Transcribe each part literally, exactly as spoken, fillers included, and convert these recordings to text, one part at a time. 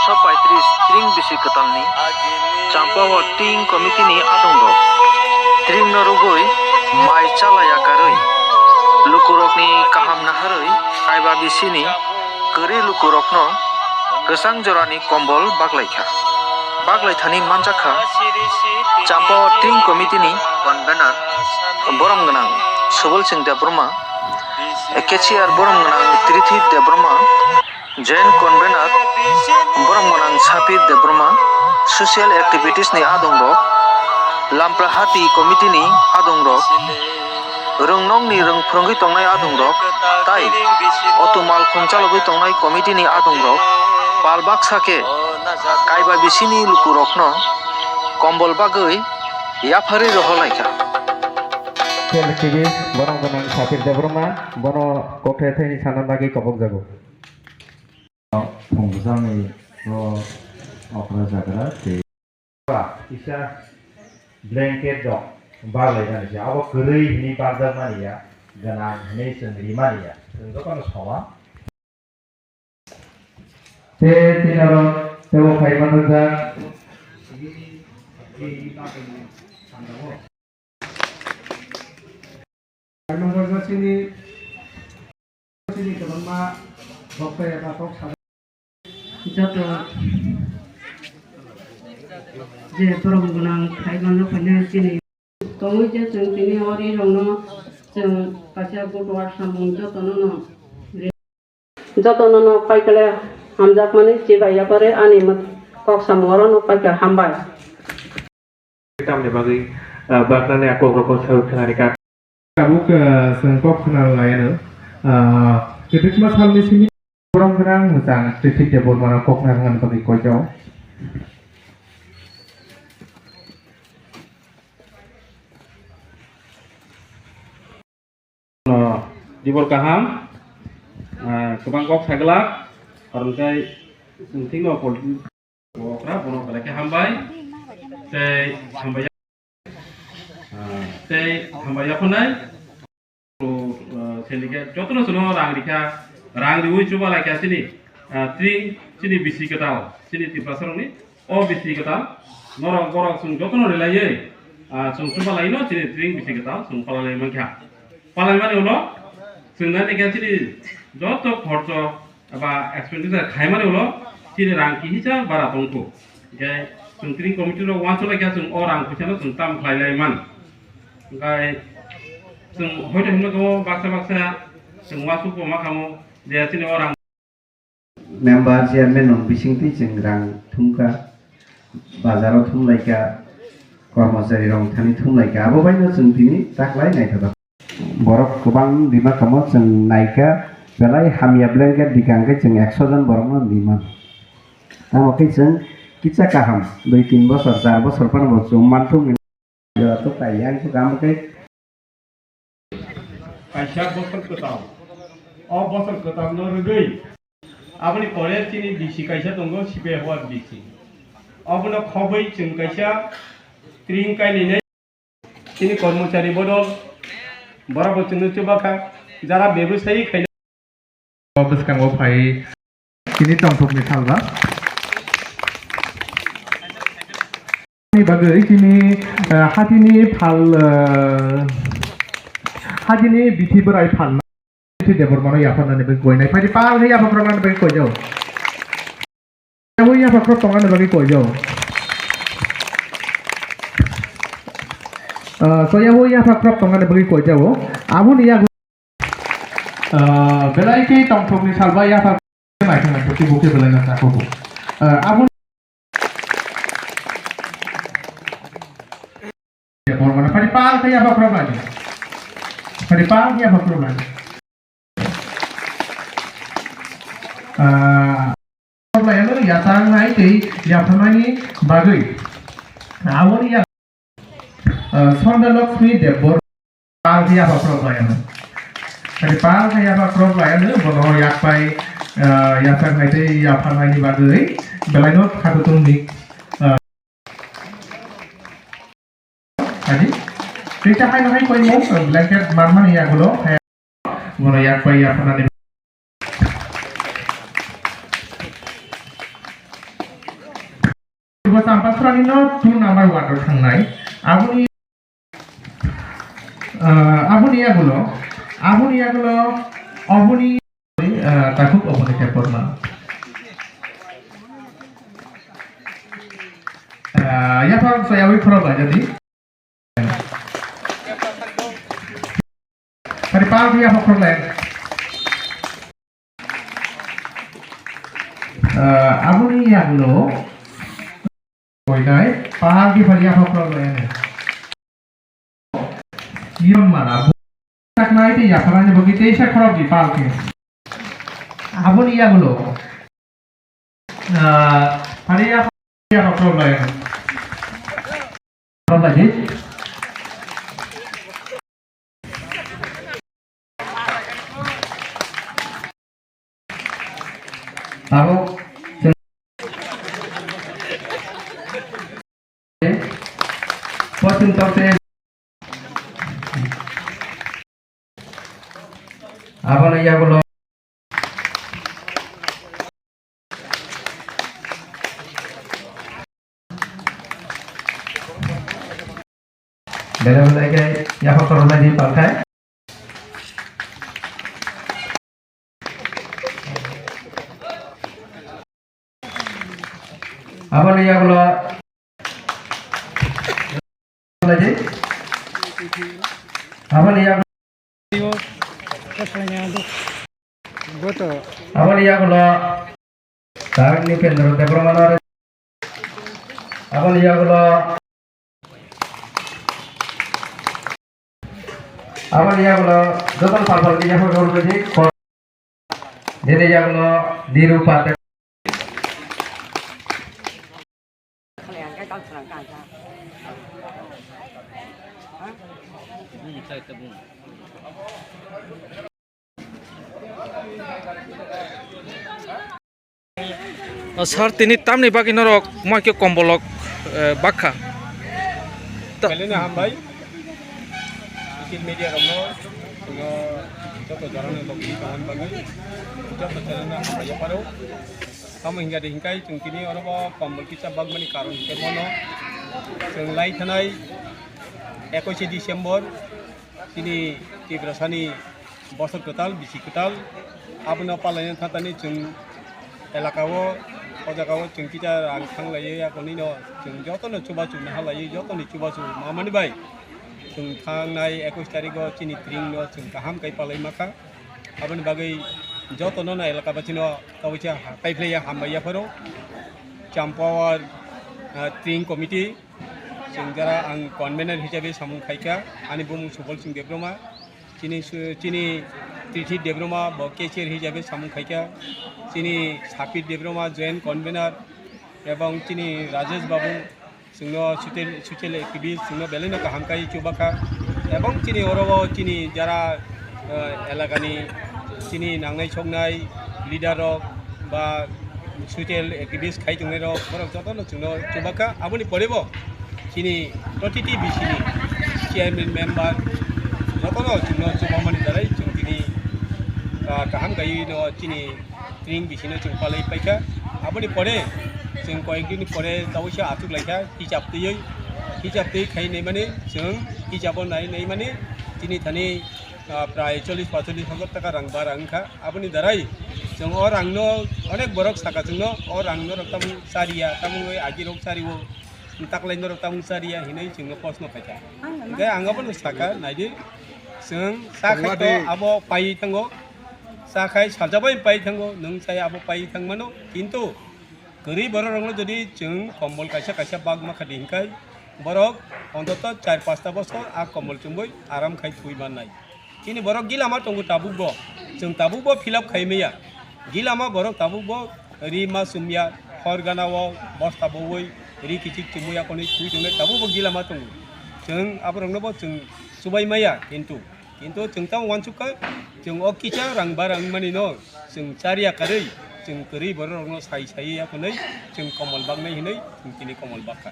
Paitris tring bisi kwtalni Champao tring committee ni adongrok tring no rwgwi mai chalaya karwi lukurokni kaham naharwi kaiba bisini kwrwi lukurokno kwchang jorani kombol baglaikha. Baglaithani manjakha Champao tring committee ni convener borom gwnang Subal Singh Debbarma, cashier borom gwnang Trithi Debbarma, joint convener borom gwnang Sapir Debbarma, social activities ni adongrok, Lamprahati committee ni adongrok, rwngnokni rwng phwrwngwi tongnai adongrok, tai auto malkhung chalogwi tongnai committee ni adongrok, pal baksa khe kaiba bisini lukurokno kombol bagwi yapharwi rohorlaikha. T V borom gwnang Sapir Debbarma bono kokthai thani sana bagwi kobokjago. Phungjani o okra jagra tei kisa blanket rok baglaimani se abo kwrwi hwnwi bagjakmani ya, gwnang hwnwi chwng rimani ya, chwng jotono soma. Tei tini oro tebo phai manjak. Hai manjak chini, chini kwbangma bokta eba kok sajak. Joto je borom gwnang phai manjak phai chini. Tongwi je chwng tini o ri rokno chwng kaisa good word samung jotono no. Jotono no paikale hamjakmani chibai yapare ani mw-, kok samung oro no paikha hambai. Tamni bagwi, ah, baknani a kok rokno sawi khnani kha. Tabuk, ah, chwng kok khna lai ano, ah, kwdwkma salni simi. Borom gwnang mwchang Trifik Debbarmano kok narwknani bagwi koijago. No, dibor kaham, ah, kwbang kok saglak, karon tei chwng thikno politics okra, bono belai khe hambai, tei hambai, ah, tei hambai yaphanai, ah, selikhe jotono chwngno rang rikha, rang riwi chuba laikha chini, ah, tring, chini bisi kwtal, chini Tiprasarokni, O bisi kwtal, norok borok chwng jotono relaiwi, ah, chwng chumpa laino chini tring bisi kwtal chwng palai lai mankha. Palai mani ulo chwng nani khe chini joto khorcho eba expenditure khaimani ulo chini rang kihisa bara tongkhu. Hinkhe chwng tring committee rok uansuk lai kha chwng o rang phuisano chwng tam khlai lai man. Hinkhe chwng hoito himno kamo baksa baksa chwng uansuk bo ma kamo je chini o rang Member, chairman rok bisingtwi chwng rang thumkha, bazaro thumlaikha, kormochari rok thani thumlaikha, abo baino chwng tini taklai naithotok. Borok kwbang rima kamo chwng naikha, belai hamya blanket dikha hwnkhe chwng ekso jon borokno rima. Tamo khe chwng kisa kaham, dui tin bosor, char bosor phano bo chwng manthok. Jora to kaya ang to kamo khe. Kaisa bosor kwtal. O bosor kwtal no rwgwi aboni pore chini bisi kaisa tongo, sipai hua bisi. Obono khobwi chwng kaisa tring kainwi nai. Chini kormochari bodol borok bo chwngno chubakha, jara bebosai khaina. O bwskango phai chini tongthokni salba. Ni bagwi chini, eh, hatini phal, eh, hatini bithi bwrai phalna. Bithi Debbarmano yapharnani bagwi koinai. Phaidi pal khe yapharnani bagwi koijao. Yabo yapharkrok tongani bagwi koijao. Ah, so yabo yapharkrok tongani bagwi koijao. Aboni yago, ah, belai khe tongthokni salba yaphar naithok naithok khe bo khe belai no chakhogo. Ah, abo Bormana phari pal khe yapha khorok lai. Phari pal khe yapha khorok lai. Ah, khorok lai ano yachang nai tei yapha nai ni bagwi. Aboni ya, ah, Sonda Lakshmi Debor pal khe yapha khorok lai ano. Phari pal khe yapha khorok lai ano bono yak pai, ah, yachang nai tei yapha nai ni bagwi belai no khato tong ni, ah, Adi, tei ta hai no hai koi mo, blanket manmani yagulo, hai. Bono yak pai yapharnani. Champasrani no two number ward o thangnai. Aboni, ah, aboni yagulo, aboni yagulo, oboni, ah, takhuk oboni khe porma. Ah, yaphang sayawi khorok bai jadi. Tari pal dia pokok le. Eh, aboni yagulo. Koinai pal di pal ya pokok le. Iron mana. Taknai di ya parani bogi teisa khorok di pal ke. Aboni yagulo. Ah, hari ya, ya problem. Problem di. Abo. Pochim tokte. Abono yagulo. Belai belai khe yaphak toroknai di palkhai. Aboni yagulo. Aboni yagulo. Aboni yagulo. Tang Nipendra Debbarma no. Aboni yagulo. Aboni yagulo joto pal pal khe yaphak rw rw di. Dede yagulo Nirupa Deb. O sir, tini tamni bagwi norok moi khe kombolok, eh, bakha? Ta- Belai no hambai. Social media rokno, no, joto jorani logi tongmani bagwi, joto channel no hambai yapharo. Tamo hingka de hingkai chwng tini oro bo kombol kisa bakmani karon hingke bono chwng lai thanai ekush December. Chini Tiprasani bosor kwtal, bisi kwtal, abono palaina thatani chwng elaka o, o jaga o chwng kisa rang thanglaiwi, akonino chwng jotono chubachu naharlaiwi, jotoni chubachu mamani bai chwng thangnai ekush tarikh o chini tring no chwng kaham kai palai makha. Aboni bagwi jotono no elaka basino kaisa ha-, kaiphlaiya hambai yapharo. Champawar, ah, tring committee. Chwng jara ang convener hisabe samung khaikha, ani bumung Subol Singh Debbarma, chini su-, chini Tithi Debbarma bo cashier hisabe samung khaikha, chini Sapir Debbarma joint convener, ebong chini Rajesh Babu, chwngno social, social activist, chwngno belai no kaham kai chubakha, ebong chini oro o chini jara, eh, elakani chini nangnai soknai leader rok ba social activist khai tongnai rok, borok jotono chwngno chubakha. Aboni pore bo chini protiti bisini chairman member jotono chwngno chubamani darai chwng tini, ah, kaham kaiwi no chini tring bisino chwng palai paikha. Aboni pore chwng koyek din pore tabuisa achuk laikha hisab twiwi, hisab twi khai naimani chwng hisabo nai naimani chini thani ah, prai chollish paichollish hajar taka rang bara wngkha. Aboni darai chwng o rangno onek borok saka chwngno, o rangno rok tamung chariya, tamungwi agirok chario, taklaino rok tamung chariya hinwi chwngno posno khaikha. Hwnkhe ang abono saka, naidi, chwng cha khai to abo paiwi thango, cha khai saljabai paiwi thango, nwng chaya abo paiwi thangmano, kintu kwrwi borok rokno jodi chwng kombol kaisa kaisa bak ma khadi hinkhai, borok ontoto char pasta bosor a kombol chumui aram khai thwi mannai. Chini borok gilama tongo tabukbo, chwng tabukbo fill up khai maya. Gilama borok tabukbo ri ma chumya, hor gana o bosta boui ri kichik chumui akonwi thwi tongnai tabukbo gilama tongo. Chwng aborokno bo chwng chubai maya, kintu, kintu chwng tamo uansukha, chwng o kisa rang bara wngmani no chwng chariya karwi, chwng kwrwi borok rokno sai sai akonwi chwng komol baknai hinwi chwng tini komol bakha.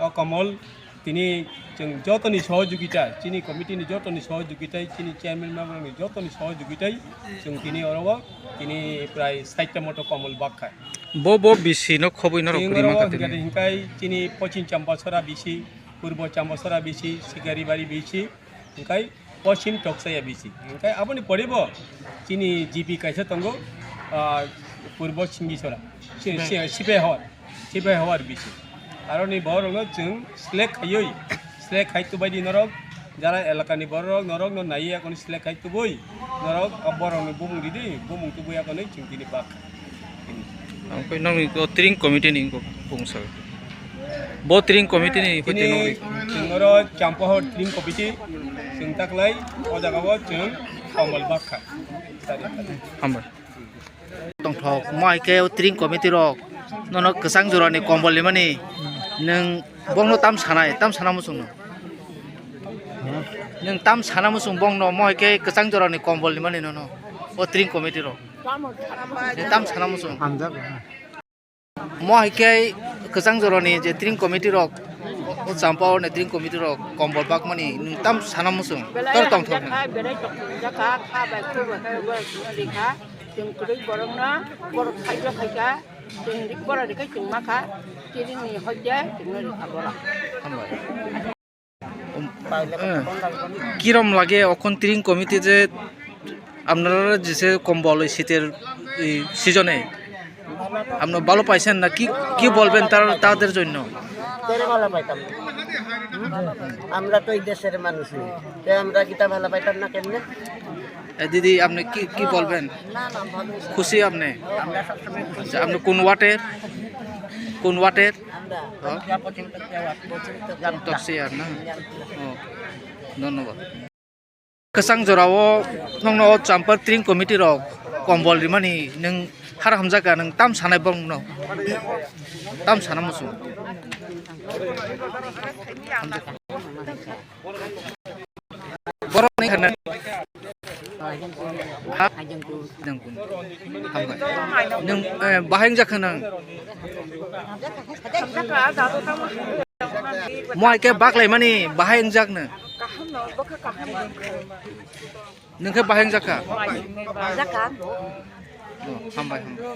O komol Tini chwng jotoni sohojogita, chini committee ni jotoni sohojogita, chini chairman member ni jotoni sohojogita, chwng tini oro o tini prai sait ta moto kombol bakha. Bo, bo bisi no khobwi norok Tini kwrwi oro mankha hingkha tini. Hingkai chini Pochim Champasora bisi, Purbo Champasora bisi, Sikaribari bisi, hingkai Pochim Toksaya bisi. Hingkai aboni pore bo chini G P kaisa tongo, ah, Purbo Simbisora, si-, si-, Sipaihawar, Sipaihawar bisi. Aroni borokno chwng select khaiwi, select khai tubai di norok, jara elakani borok norokno naiwi akhoni select khai tubui, norok borokni bumung ridi, bumung tubui akhoni chwng tini bak. Ang koi nokni o tring committee ni wngkha bung sal. Bo tring committee ni koi Tini tini nokni. Chwng oro Champahor tring committee chwng taklai o jaga o chwng kombol bakha. Hambai. Tongthok mo hai khe o tring committee rok nono kwchang jora ni kombol ni mani nwng bongno tam sanai tam sana muchung no. Nwng tam sana muchung bongno mo hai khe kwchang jora ni kombol ni mani nono o tring committee rok. Nwng tam sana muchung. Hamjak. Mo hai khe kwchang jorani je tring committee rok, o Champao ni tring committee rok kombol bakmani nwng tam sana muchung tor tongthok nw. Belai tongthok jakha, kha bai, khu bai, khu bai, khu bai, rikha. Chwng kwrwi borokno, borok saijo khaikha, chwng rik borok rikha, chwng makha, kiringni hojja, chwngno rikha borok. Hambai. Um, eh, কিরম লাগে এখন ত্রিং কমিটি যে আপনারা যে সে কম্বল এই শীতের এই সিজনে আপনারা ভালো পাইছেন না? কি, কি বলবেন তার, তাদের জন্য? কেন ভালো পাইতাম না? আমরা তো এই দেশের মানুষ নই, তো আমরা কিতা ভালো পাইতাম না কেমনে? এ দিদি, আপনি কি, কি বলবেন? খুশি আপনি? আচ্ছা, আপনি কোন ওয়ার্ডের? কোন ওয়ার্ডের? হ্যাঁ? Topsiyar na? Oh, dhonnobad. Kwchang jorao nokno o Champar Tring Committee rok kombol rimani nwng har hamjakha, nwng tam sanai borokno? Tam sana muchung. Borok ni khana. Ha? Jangkun. Hambai. Nwng, eh, bahai wngjakha nwng? Mo hai khe baklaimani bahai wngjak nwng? Nwng khe bahai wngjakha? Oh, hambai, hambai.